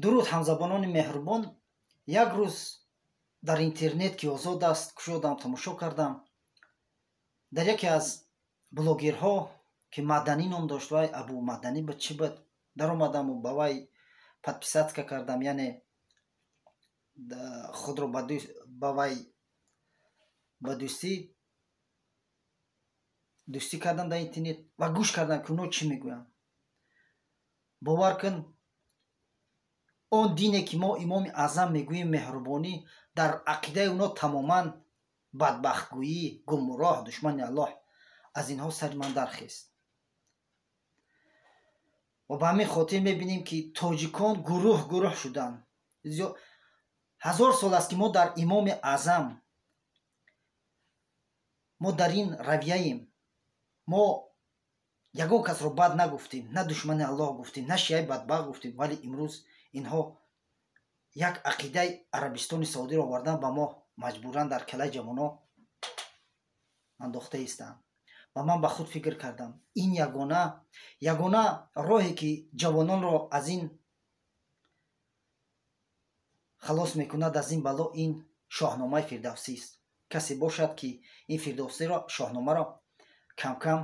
Дуруд, ҳамзабонони меҳрубон. Як рӯз дар интернет, ки озод аст, кушодам, тамошо кардам. Дар яке аз блогерҳо, ки Маданӣ ном дошт, вай Абу Маданӣ буд, чӣ буд, даромадаму ба вай подписаться кардам, яъне худро ба вай ба дӯстӣ кардам дар интернет ва гӯш кардам, ки оно чӣ мегӯянд. Бовар кун, он дине, ки мо Имоми Аъзам мегӯем, меҳрубонӣ, дар ақидаи оно тамоман бадбахтгӯӣ, гумроҳ, душмани Аллоҳ. Аз инҳо сари ман дархест ва ба ҳамин хотир мебинем, ки тоҷикон гурӯҳ гурӯҳ шуданд. 1000 сол аст, ки мо дар Имоми Аъзам, мо дар ин равияем. Мо ягон касро бад нагуфтем, на душмани Аллоҳ гуфтем, на шиаи бадбахт гуфтем, вале имрӯз инҳо як ақидаи Арабистони Саудиро овардан, ба мо маҷбуран дар калаи ҷавоно андохта истанд. Ва ман ба худ фикр кардам, ин ягона роҳе, ки ҷавононро аз ин халос мекунад, аз ин бало, ин Шоҳномаи Фирдавсист. Касе бошад, ки ин Фирдавсиро, Шоҳномаро камкам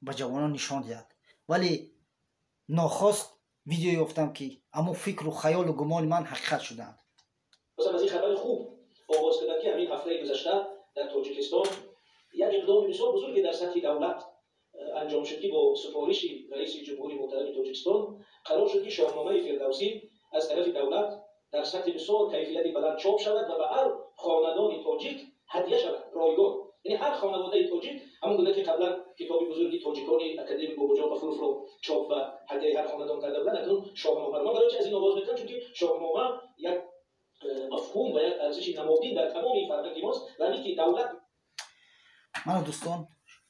ба ҷавонон нишон диҳад. Вале нохост видео ёфтам, ки аммо фикру хаёлу гумони ман ҳақиқат шуданд. Масалан, аз ин хабари хуб оғоз кардам, ки ҳамин ҳафтаи гузашта дар Тоҷикистон як иқдоми бисёр бузурге дар сатҳи давлат анҷом шуд, ки бо супориши раиси ҷумҳури муҳтарами Тоҷикистон қарор шуд, ки Шоҳномаи Фирдавсӣ аз тарафи давлат дар сатҳи бисёр кайфияти баланд чоп шавад ва ба ҳар хонадони тоҷик ҳадя шавад, ройгон. Яъне ҳар хонаводаи тоҷик, ҳамон гуна ки қаблан китоби бузурги тоҷикони академик Бобоҷон Ғафуровро чоп ва ҳадяи ҳар хонадон карда буданд, акнун Шоҳномаро. Ман барои чи аз ин оғоз мекунам? Чунки Шоҳнома як мафҳум ва як арзиши намодин дар тамоми фарҳанги мост ва ҳамин ки давлат Мана, дӯстон,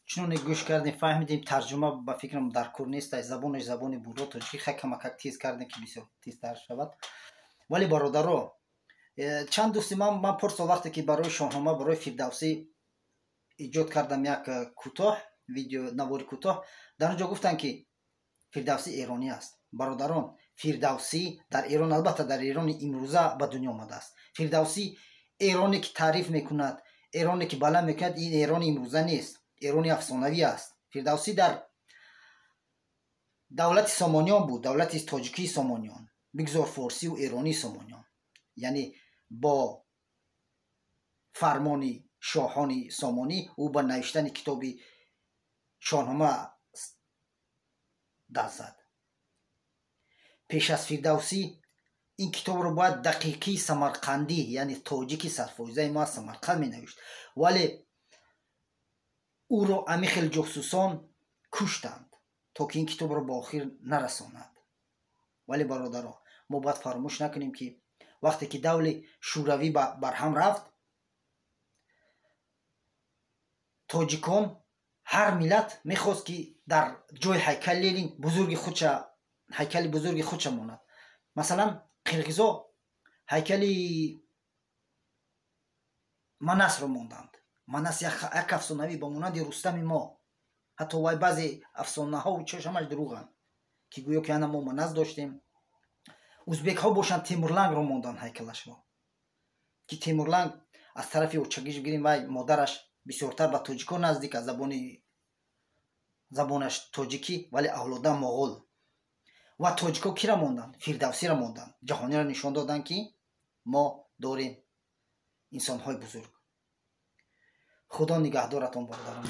чуноне гӯш кардем, фаҳмидем. Тарҷума ба фикрам дар кор нест, забонаш забони буро тоҷикӣ. Хай, камакак тез кардем, ки бисёр тезтар шавад. Вале, бародаро, чанд дӯсти ман порсол, вақте ки барои Шоҳнома, барои Фирдавсӣ эҷод кардам як кӯтоҳ видео, навори кӯтоҳ, дар он ҷо гуфтанд, ки Фирдавсӣ эронӣ аст. Бародарон, Фирдавсӣ дар Эрон, албатта дар Эрони имрӯза ба дунё омадааст. Фирдавсӣ эроне, ки таъриф мекунад, эроне, ки баланд мекунад, ин эрони имрӯза нест, эрони афсонавӣ аст. Фирдавсӣ дар давлати Сомониён буд, давлати тоҷикии Сомониён, бигзор форсиву эронии Сомониён, яъне бо фармони шоҳони Сомонӣ ӯ ба навиштани китоби Шоҳнома даст зад. Пеш аз Фирдавсӣ ин китобро бояд Дақиқии Самарқандӣ, яъне тоҷики садфоизаи мо аз Самарқанд, менавишт, вале ӯро амихел ҷосусон куштанд, то ки ин китобро ба охир нарасонад. Вале, бародаро, мо бояд фаромӯш накунем, ки вақте ки давли Шӯравӣ барҳам рафт, тоҷикон, ҳар миллат мехост, ки дар ҷои ҳайкали Ленин бузурги худша, ҳайкали бузурги худша монад. Масалан, қирғизо ҳайкали Манасро монданд. Манас як афсонавӣ ба монанди Рустами мо. Ҳатто вай баъзе афсонаҳову чош ҳамаш дурӯғанд, ки гӯё ки ана мо Манас доштем. Узбекҳо бошанд, Темурлангро монданд ҳайкалашро, ки Темурланг аз тарафи очагиш бигирем, вай модараш бисёртар ба тоҷикон наздик аз забонаш тоҷикӣ, вале авлода моғул. Ва тоҷикҳо кира монданд? Фирдавсиро монданд. Ҷаҳониро нишон доданд, ки мо дорем инсонҳои бузург. Худо нигаҳдоратон, бародарон.